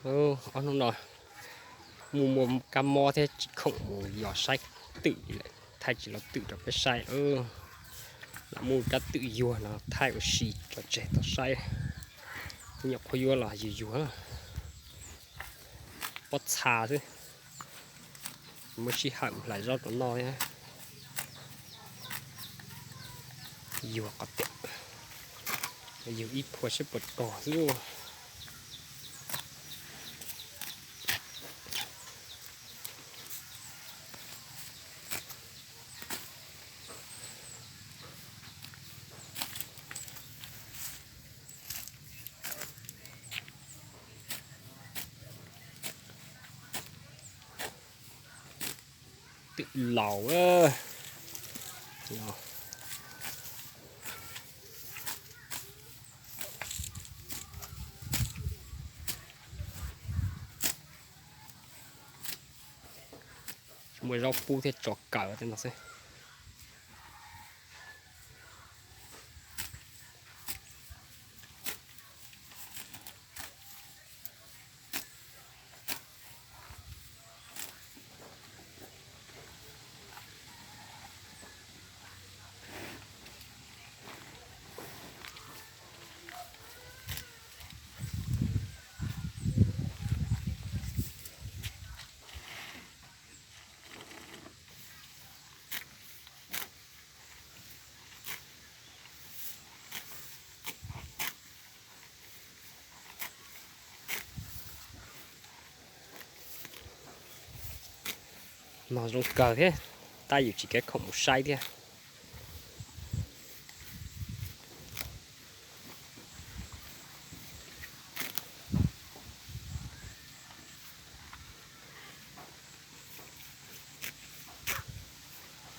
Ob hnub no mus muaj kab mob thiab tsis khoom mus yos saib twm li lawm, thaij tsis los twm rau peb saib. Lam muaj kab twm yuag no thaij ua si tso tseg tau saib. Nyuam qhuav yuav los yuag yuag, pob txha xwb. Muab sij hawm hlais zaub rau noj thiab. Yuag qhov tias, yuag ib phua seb puas rog xwb. Twm laus. Tsis muaj zaub pub thiab tso kaw tej no xwb. No zoo kawg thiab, tab yus tsis kev khoom mus saib thiab.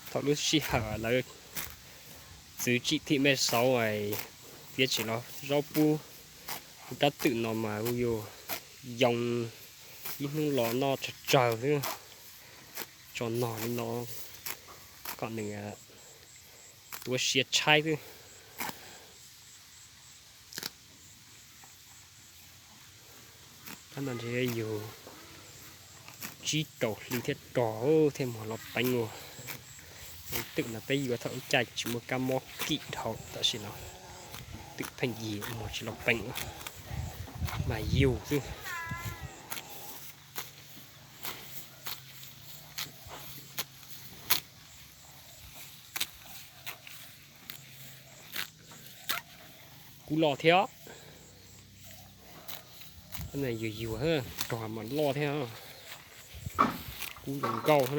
Thaum lub sij hawm lawv txwv tsim thim mej saud, piav tsis los zaub pub, kuv rab twm no mas kuj yog yoo ib hnub los noj tsawg tsawg xwb. Tso nog li no kom nws ua siav tshaib xwb. Tab no ntshe yug tsib rau hli thiaj rog thiaj mus los peev ua. Twm no peb yuav thaum lub caij tsis muaj kab mob kim dhau tam sim no. Twm pheej yig mus tsis los peev, mas yug xwb. Kub loj thiab. Yuag yuag, rog mas loj thiab. Kub zoo nkauj.